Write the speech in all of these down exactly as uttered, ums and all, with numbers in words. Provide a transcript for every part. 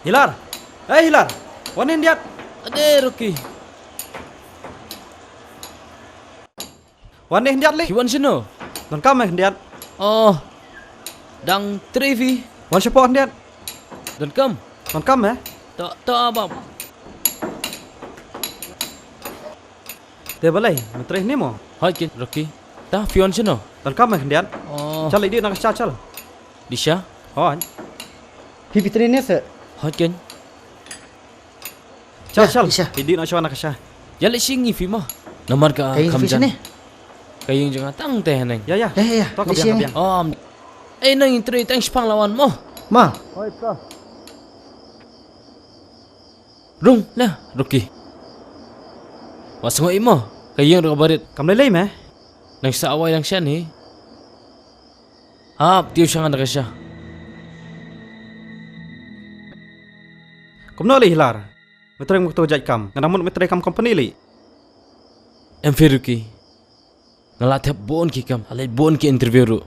Hilar. Hei Hilar. Wan khyndiat. Ade Rocky. Wan khyndiat lei. Phi wan shano? Donkam me khyndiat. Oh. Dang trei phi? Wan shapoh khyndiat. Donkam. Donkam me. To to abam. Te balei, me trei ne mo? Hoi kin, Rocky. Ta phi wan shano? Donkam me khyndiat. Oh. Chal lei dih na ka sha chal. Disha? Hoi. Phi phi trei ne se? Hoi kin. Chal, chal. Disha. Phi dih na sha na ka sha. Ya lei shingi phi mo. Namar ka kam jan. Ka ïing jong nga tang te haneng. Ya ya. Ya ya ya. To ka biang ka biang. Om. Eh nang ïing trei tang shipang lawan mo. Ma. Hoi ta. Rung na Rocky. Wa sngo imo ka ïing ruh barit. Kam lei lei me. Nang sa awai dang shan hi. Hap tiu shangan da ka sha. Kumno lei Hilar? Me trei mo to jait kam. Nga dang mut me trei kam company lei. Em phi Rocky. Nga la thep bun ki kam, la leit bun ki interview ruh.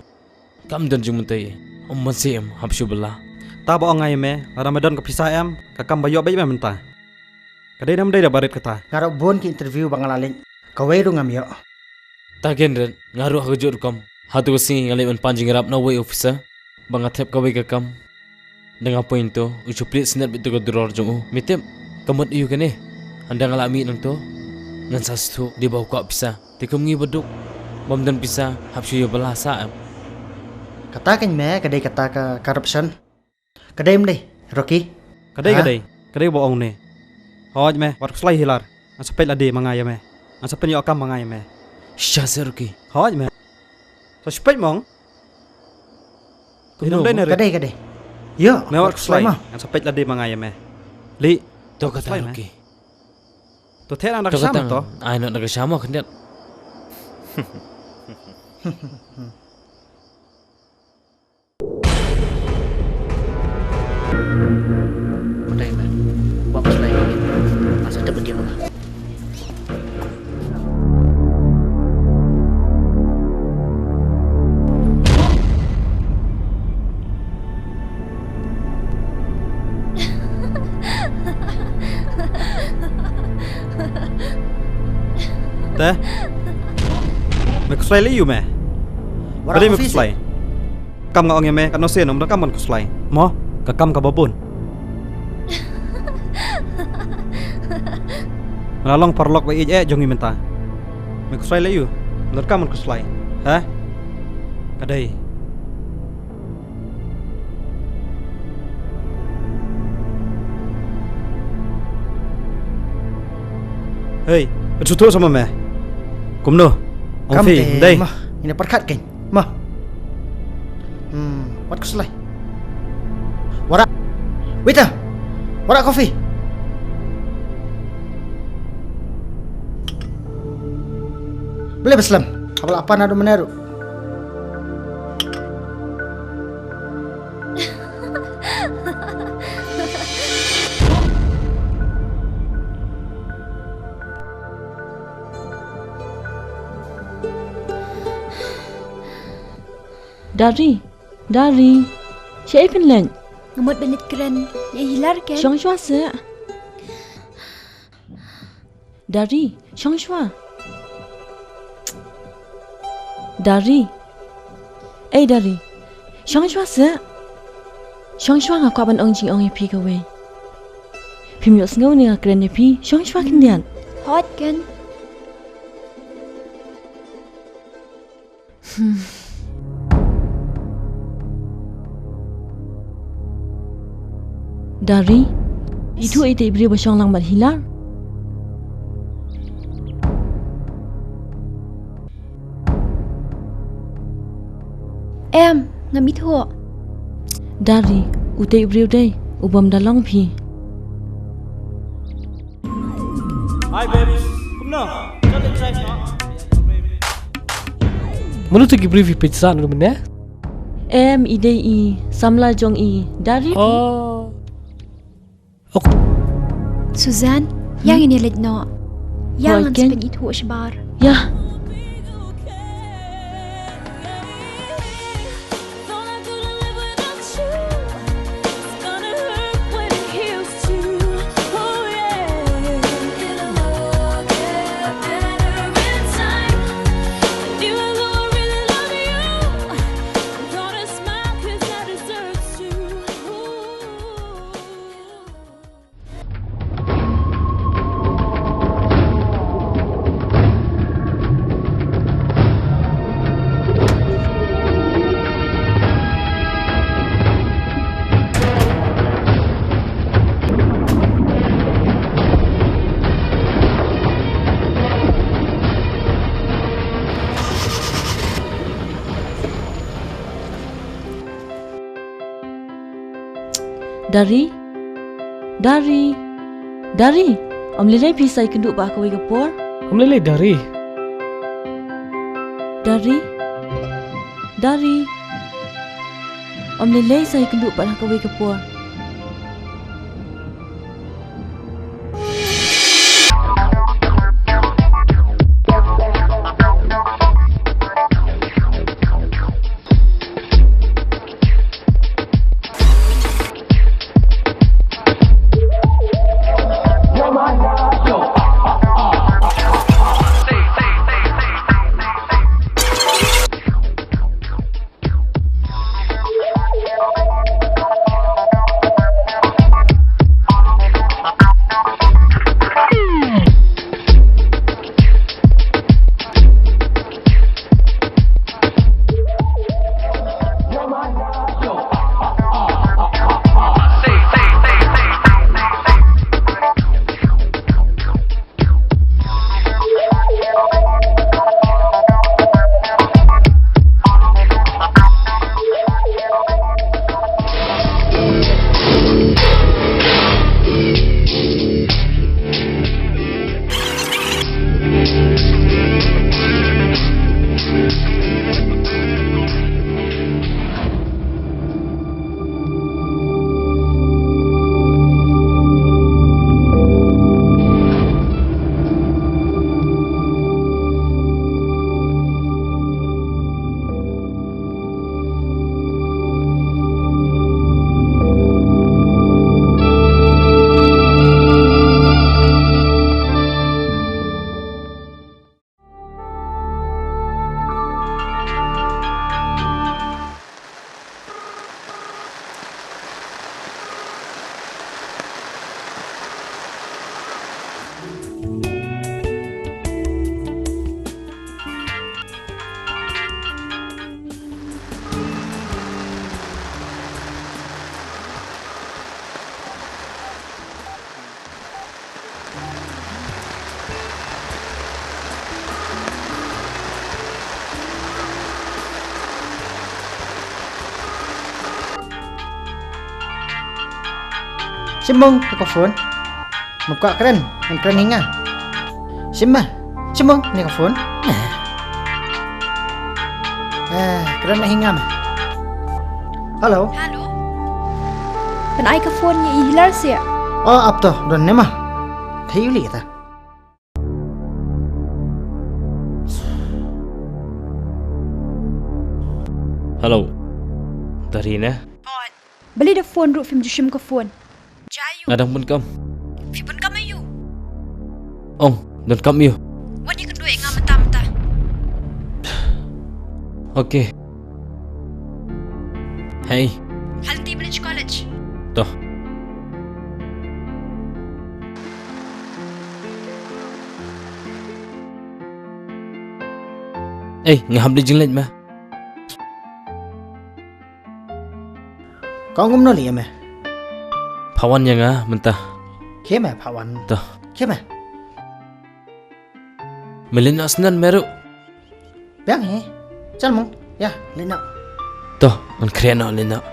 Kam don jingmyntoi. Ym mynsiem hap shu bylla. Ta ba ong nga ïa me, lada me don ka pisa em, ka kam ba ïoh beit me mynta. Ka dei ne ym dei da barit kata. Nga ruh bun ki interview ba nga la leit, kawei ruh ngam ïoh. Ta ken ret, nga ruh ha kajuh rukom. Hato ka sngi nga leit ban pan jingïarap na uwei u officer ba nga thep kawei ka kam. Dang nga poi nangto, u shu plied snet beit to ka drawer jong u. Me tip, ka mut aïu kane? Hynda nga la mih nangto, ngan sa sngewthuh dei ba u kwah pisa. Te kum ngi baduk bym don pisa, hap shu ïa bylla sa em. Kata kein me, ka dei kata ka corruption. Ka dei ym dei, Rocky? Ka dei, ka dei. Ka dei ba ong ne. Hooid me, wat khuslai Hilar. Ngan sa peit lade ma nga ïa me. Ngan sa pynïoh kam ma nga ïa me. Shisha seh Rocky. Hooid me. Sa shu peit mo. Ka dei, ka dei. Ïoh. Me wat khuslai. Ngan sa peit lade ma nga ïa me. Lei. To kata Rocky. To theh nang da ka sha mo to. Ai noh da ka sha mo khyndiat. Te. Me khuslai lei ïa me. Balei me khuslai? Kam nga ong ïa me, katno sien ym donkam ban khuslai. Mo, ka kam kaba bun. Me la long paralok ba ïeit eh jong ngi mynta. Me khuslai lei ïa u, ym donkam ban khuslai. Ha? Ka dei. Hei, pynshuthuh sama me. Kumno? Ong phi, dei. Mah, ina pyrkhat kein. Mah. Hmm, wat khuslai. Wara. Waiter. Wara coffee. Boleh berselam. Apa lapan ada menaruh. Dari, Dari. Shaei phin leit? Nga mut ban leit kren ïa i Hilar kein. Shong shuwa seh. Dari, shong shuwa. Dari. Ei Dari. Shong shuwa seh. Shong shuwa, nga kwah ban ong jingong ïa phi kawei. Phim ïohsngew ne nga kren ïa phi? Shong shuwa khyndiat. Hooid kein. Hmm. Dari, ithuh ïa itei i briew ba shong lang bad Hilar? Em, ngam ithuh. Dari, utei u briew dei u bym da long phi. Hi babes. Kumno? Mano to ki briew phi peit sah mynne? Em, i dei i samla jong i Dari. Oh. Suzanne, ïa ngin ïa leit noh. Ïa ngan sa pynithuh shabar. Ïa. Dari? Dari? Dari? Ym lei lei phi sa ïakynduh pat ha kawei ka por? Ym lei lei Dari. Dari? Dari? Ym lei lei sa ïakynduh pat ha kawei ka por? Shim mo kane ka phone. Map ka kren, ngan kren hi nga. Shim ma. Shim mo kane ka phone. Eh, kren hi nga ma. Hello. Hello. Pynai ka phone ïa i Hilar sia. Oh, ap to, don ne ma. Thei u li ta. Hello. Dari ne? Balei da phone ruh phim ju shim ka phone? Jia aiu? Nga dang bun kam. Phi bun kam aiu? Ong, don kam aiu? Wat ïakynduh ïa nga mynta mynta. Okay. Hey. Ha lynti ban leit sha college. To. Ei, nga hap leit jingleit ma. Ka ong kumno lei ïa me? Pha wan ïa nga mynta. Khie me pha wan. To. Khie me. Me leit noh shen me ruh. Biang hi. Chal mo. Ïa, leit noh. To, ngan khreh noh, leit noh.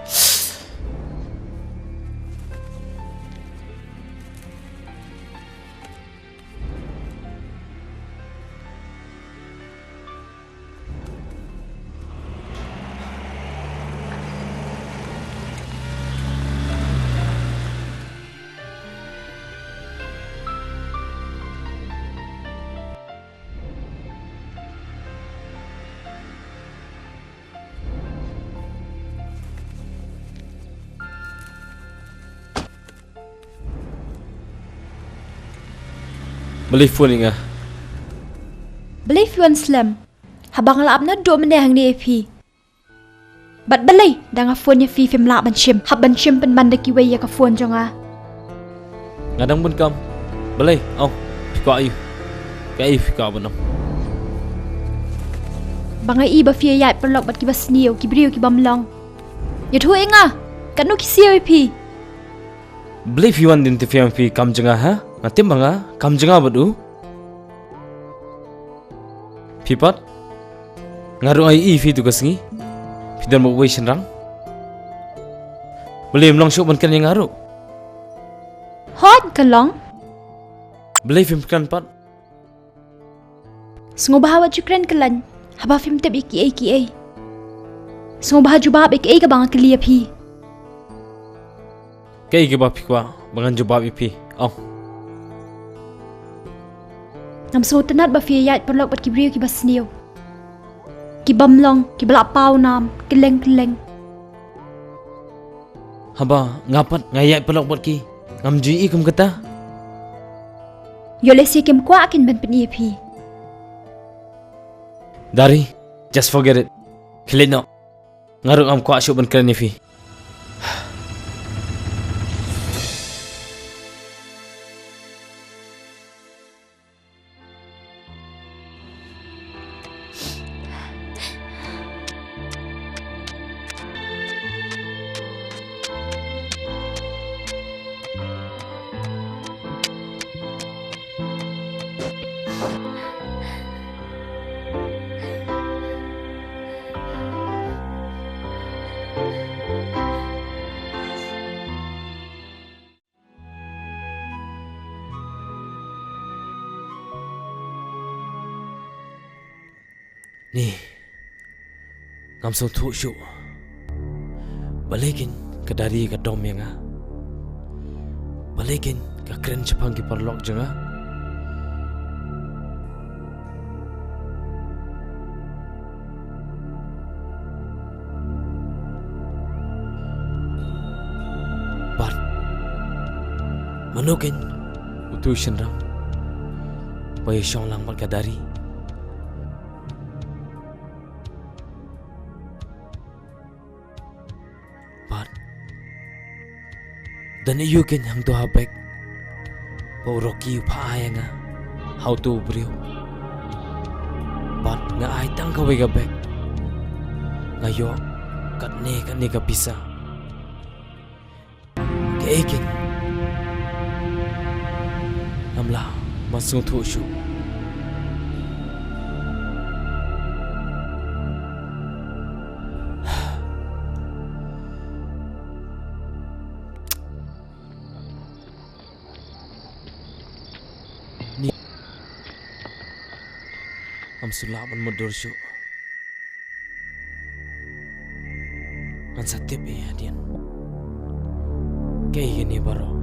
Balei phone ïa nga? Balei phi wan slem? Haba nga la ap naduh mynne hangne ïa phi. Bad balei da nga phone ïa phi phim lah ban shim? Hap ban shim pynban da kiwei ïa ka phone jong nga. Nga dang bun kam. Balei? Ong, phi kwah aiu? Kaei phi kwah ban ong? Ba nga i ba phi ïaid paralok bad kiba sniew, ki briew ki bym long. Ïathuh ïa nga, katno ki siew ïa phi? Balei phi wan identify ïa phi kam jong nga ha? Nga tip ba nga kam jong nga bad u. Phi pat? Nga ruh nga ïohi ïa phi tu ka sngi. Phi don bad uwei shynrang. Balei ym long shuh ban kren ïa nga ruh? Hooid, ka long. Balei phim kren pat? Sngewbha wat ju kren khlaiñ, haba phim tip ïa kiei kiei. Sngewbha jubab ïa kiei kaba nga kylli ïa phi. Kaei kaba phi kwah ba ngan jubab ïa phi? Ong. Ngam sngewtynnat ba phi ïaid paralok bad ki briew kiba sniew, ki bym long, kiba la paw nam kylleng kylleng. Haba nga pat nga ïaid paralok bad ki, ngam ju ïohi kum kata. Ïoh lehse kim kwah kin ban pyni ïa phi. Dari, just forget it. Khie leit noh. Nga ruh ngam kwah shuh ban kren ïa phi. Ni, ngam sngewthuh shuh. Balei kein ka Dari ka dom ïa nga? Balei kein ka kren shaphang ki paralok jong nga? Bad mano kein utu u shynrang ba ïashong lang bad ka Dari? Bad don aïu kein hangto ha bag ba u Rocky u phah ai ïa nga ha uto u briew? Bad nga ai tang kawei ka bag, nga ïoh katne katne ka pisa. Kaei kein? Ngam lah ban sngewthuh shuh. Ni, ngam shu lah ban mutdur shuh. Ngan sa tip ïa hadien. Kaei kine baroh?